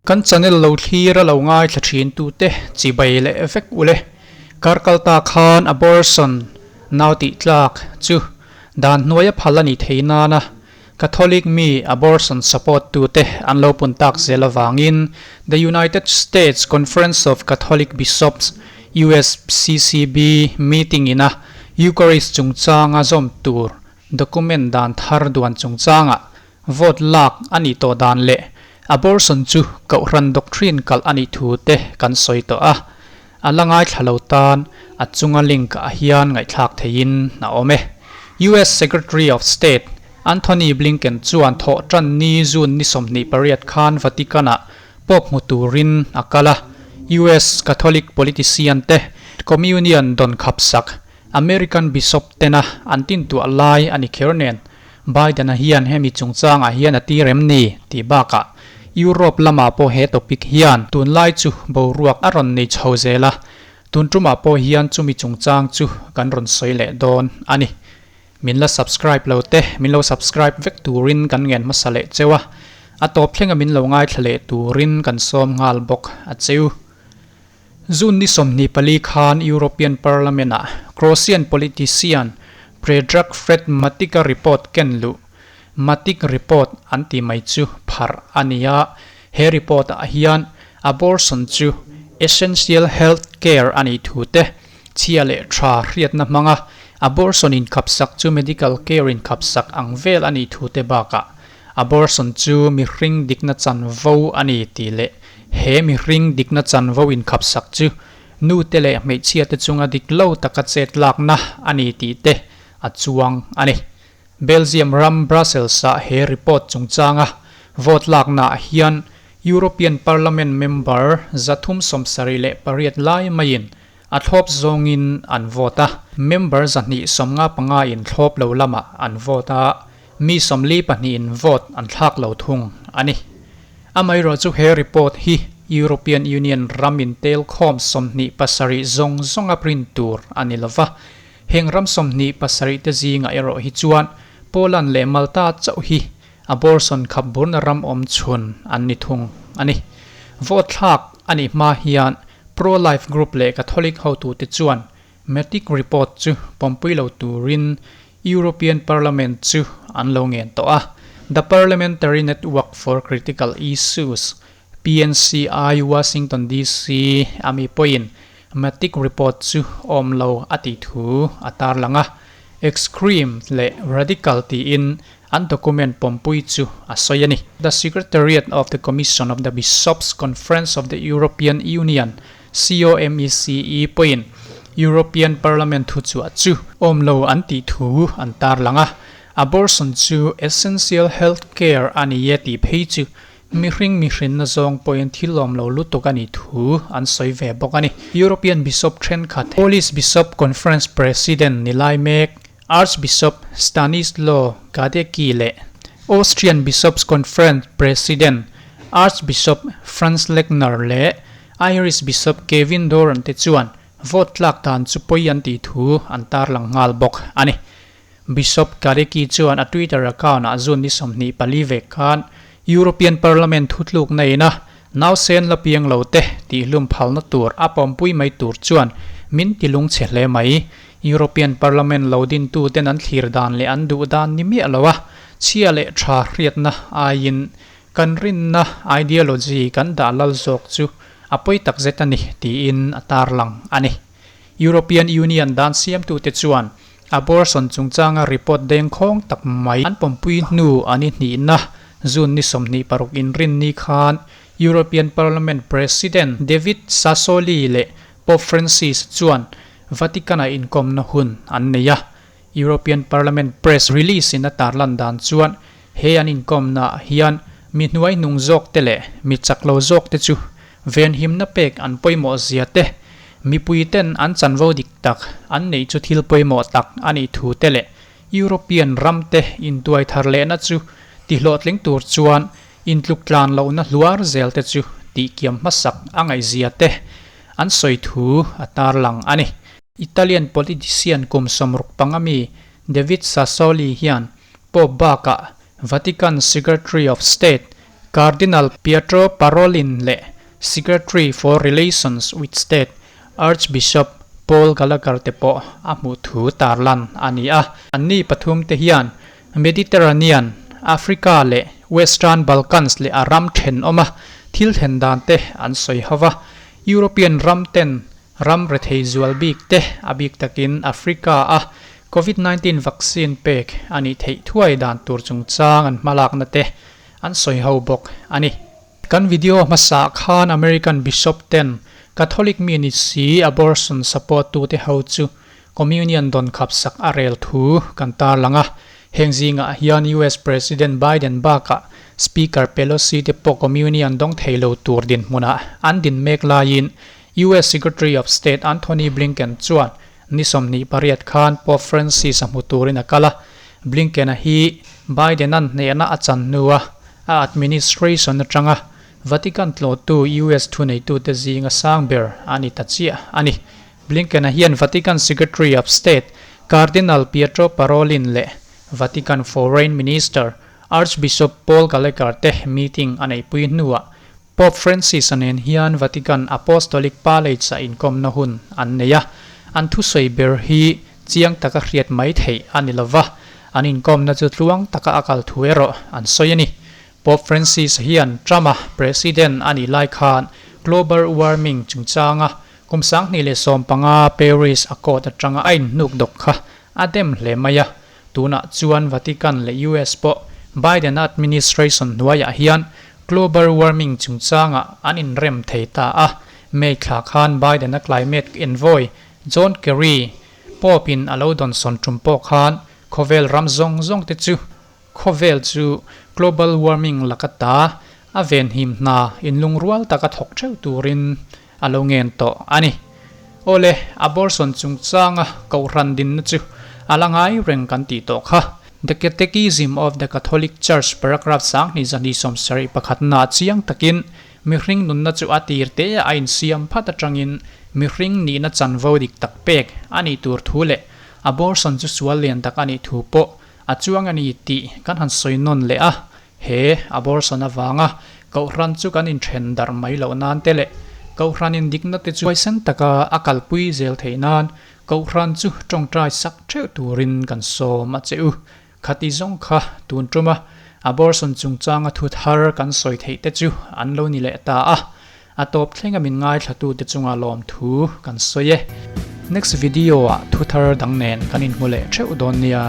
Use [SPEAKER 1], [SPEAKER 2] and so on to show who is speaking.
[SPEAKER 1] Kan channel lo thlir a lo ngaithla thin tute chibai leh vek ule. Kar kal ta khan abortion nau tih tlak chu dan hnuaia phal a nih thei nana Catholic mi abortion support tute an lo pun tak zel avangin The United States Conference of Catholic Bishops, USCCB, meeting ina Eucharist chungchanga zawm tur document dan thar duan chungchangah Vote lak a nih tawh dan leh abortion chu kohhran doctrine kalh a nih thu te kan sawi tawh a, a la ngaithla lo tan a chunga link ah hian ngaihthlak theihin a awm e. US Secretary of State Anthony Blinken chuan thawhtan ni June ni 28 khan Vatican ah Pope hmu turin a kal a, US Catholic politician te Communion dawn khapsak American Bishop tena an tintuah lai a ni kher nen Biden-a hian hemi chungchangah hian a tir em ni? tih bakah Europe lamah pawh he topic hian tunlai chu boruak a rawn nei chho zel a, tun tumah pawh hian chumi chungchang chu kan rawn sawi leh dawn a ni. Min la subscribe lo te, min lo subscribe vek turin kan ngen hmasa leh cheu a, a tawp thlenga min lo ngaithla leh turin kan sawm nghal bawk a cheu. June ni 24 khan European Parliament-ah Croatian politician Predrag Fred Matic-a report ken luh, Matic Report an tih mai chu pharh a ni a. He report-ah hian abortion chu essential health care a nih thu te, chhia leh tha hriatna hmanga abortion inkhapsak chu medical care inkhapsak ang vel a nih thu te bakah Abortion chu mihring dikna chanvo a ni tih leh he mihring dikna chanvo inkhapsak chu nute leh hmeichhiate chunga dik lo taka chet lakna a ni tih te a chuang a ni. Belgium ram Brussels-ah he report chungchanga vote laknaah hian European Parliament member 378 lai maiin a thlawp zawngin an vote a, member 255 in thlawp lo lamah an vote a, Mi 42 in vote an thlak lo thung a ni. Amaherawh chu he report hi European Union ram in tel khawm 27 zawng zawnga print tur a ni lova. Heng ram 27 te zingah erawh hi chuan Poland leh Malta chauh hi abortion khap burna ram awm chhun an ni thung a ni. Vote thlak a nih hma hian pro-life group leh Catholic hotute chuan Matic report chu pawmpui lo turin European Parliament chu an lo ngen tawh a. The Parliamentary Network for Critical Issues, PNCI, Washington DC a mi pawhin Matic report chu awm lo a tih thu a tarlang a. Extreme leh radical tiin an document pawmpui chu a sawi a ni. The Secretariat of the Commission of the Bishops' Conference of the European Union, COMECE, pawhin European Parliament thuchhuah chu awm lo an tih thu an tarlang a, abortion chu essential health care a ni e tih phei chu mihring mihrinna zawng pawhin thil awm lo lutuk a nih thu an sawi ve bawk a ni. European Bishop thenkhat, Polish Bishop Conference President ni lai mek Archbishop Stanislaw Gadecki leh Austrian Bishops Conference President Archbishop Franz Lechner leh Irish Bishop Kevin Doran te chuan vote tlak dan chu pawi an tih thu an tarlang nghal bawk a ni. Bishop Gadecki chuan a Twitter account-ah June ni 24 vek khan European Parliament thutluk neina nausen la piang lo te tihlum phalna tur a pawmpui mai tur chuan min tilungchhe hle mai. European Parliament lo dintuten an thlir dan leh an duh dan ni miah lo a, chhia leh tha hriatna aiin kan rinna ideology kan dah lal zawk chu a pawi tak zet a ni tiin a tarlang a ni. European Union dan siamtute chuan abortion chungchanga report dengkhawng tak mai an pawmpui hnu an i hnihna June ni 26 inrinni khan European Parliament President David Sassoli leh Pope Francis chuan Vatican-a inkawmna hun an nei a. European Parliament press release-in a tarlan dan chuan he an inkawmnaah hian mi hnuai hnung zawkte leh mi chak lo zawkte chu venhimna pek an pawimawh zia te, mipuiten an chanvo dik tak an neih chu thil pawimawh tak a nih thu te leh European ramte intuai thar lehna chu tihlawhtling tur chuan intluk tlan lohna hluar zel te chu tihkiam hmasak a ngaihzia te an sawi thu a tarlang a ni. Italian politician kum 65 mi David Sassoli hian Pope bakah Vatican Secretary of State Cardinal Pietro Parolin leh Secretary for Relations with State Archbishop Paul Gallagher te pawh a hmuh thu tarlan a ni a. Anni pathum te hian Mediterranean, Africa leh Western Balkans leh a ram thenawma thil thlen dan te an sawi ho va. European ram ten ram rethei zual bik te a bik takin Africa a Covid 19 vaccine pek a nih theih thuai dan tur chungchang an hmalakna te an sawi ho bawk a ni. Kan video hmasa khan American Bishop ten Catholic mi ni si abortion support tute ho chu Communion dawn khap sak a rel thu kan tarlang a. Heng zingah hian US President Biden bakah Speaker Pelosi te pawh Communion dawng thei lo tur dinhmunah an din mek laiin US Secretary of State Anthony Blinken chuan ni 28 khan Pope Francis a hmu turin a kal a. Blinken-a hi Biden-a'n hnehna a chan hnua a administration atanga Vatican tlawhtu US thuneitute zinga sang ber a ni ta chiah a ni. Blinken-a hian Vatican Secretary of State Cardinal Pietro Parolin leh Vatican Foreign Minister Archbishop Paul Gallagher te meeting a neihpui hnuah Pope Francis-a nen hian Vatican Apostolic Palace-a inkawmna hun an nei a, an thusawi ber hi chiang taka hriat mai theih a ni lova, an inkawmna chu tluang taka a kal thu erawh an sawi a ni. Pope Francis hian Trump-a President a nih lai khan global warming chungchanga kum 2015 Paris Accord atanga a inhnuk dawk kha a dem hle mai a, tunah chuan Vatican leh US pawh Biden administration hnuaiah hian global warming chungchangah an inrem thei ta a, May thla khan Biden-a climate envoy John Kerry Pope-in a lo dawnsawn tum pawh khan khawvel ram zawng zawng te chu Khawvel chu global warming laka ta a venhim hna inlungrual taka thawk theuh turin a lo ngen tawh a ni. Awle, abortion chungchanga kohhran dinna chu a la ngai reng kan tih tawh kha. The Catechism of the Catholic Church paragraph 2271 na chiang takin mihring nunna chu a tir te a insiam phat atangin mihring nihna chanvo dik tak pek a nih tur thu leh abortion chu sual lian tak a nih thu pawh A chuang a ni tih kan han sawi nawn leh a, he abortion avanga Kohhran chu kan inthen darh mai loh nan te leh Kohhran indikna te chu huaisen taka a kalpui zel theih nan Kohhran chu tawngtai sak theuh turin kan sawm a che u. Khati zawng kha tun tuma abortion chungchanga thu thar kan sawi theih te chu an lo ni leh ta a. A tawp thlenga min ngaithlatute chunga lawmthu kan sawi e. Next video ah thu thar dang nen kan inhmu leh theuh dawn nia.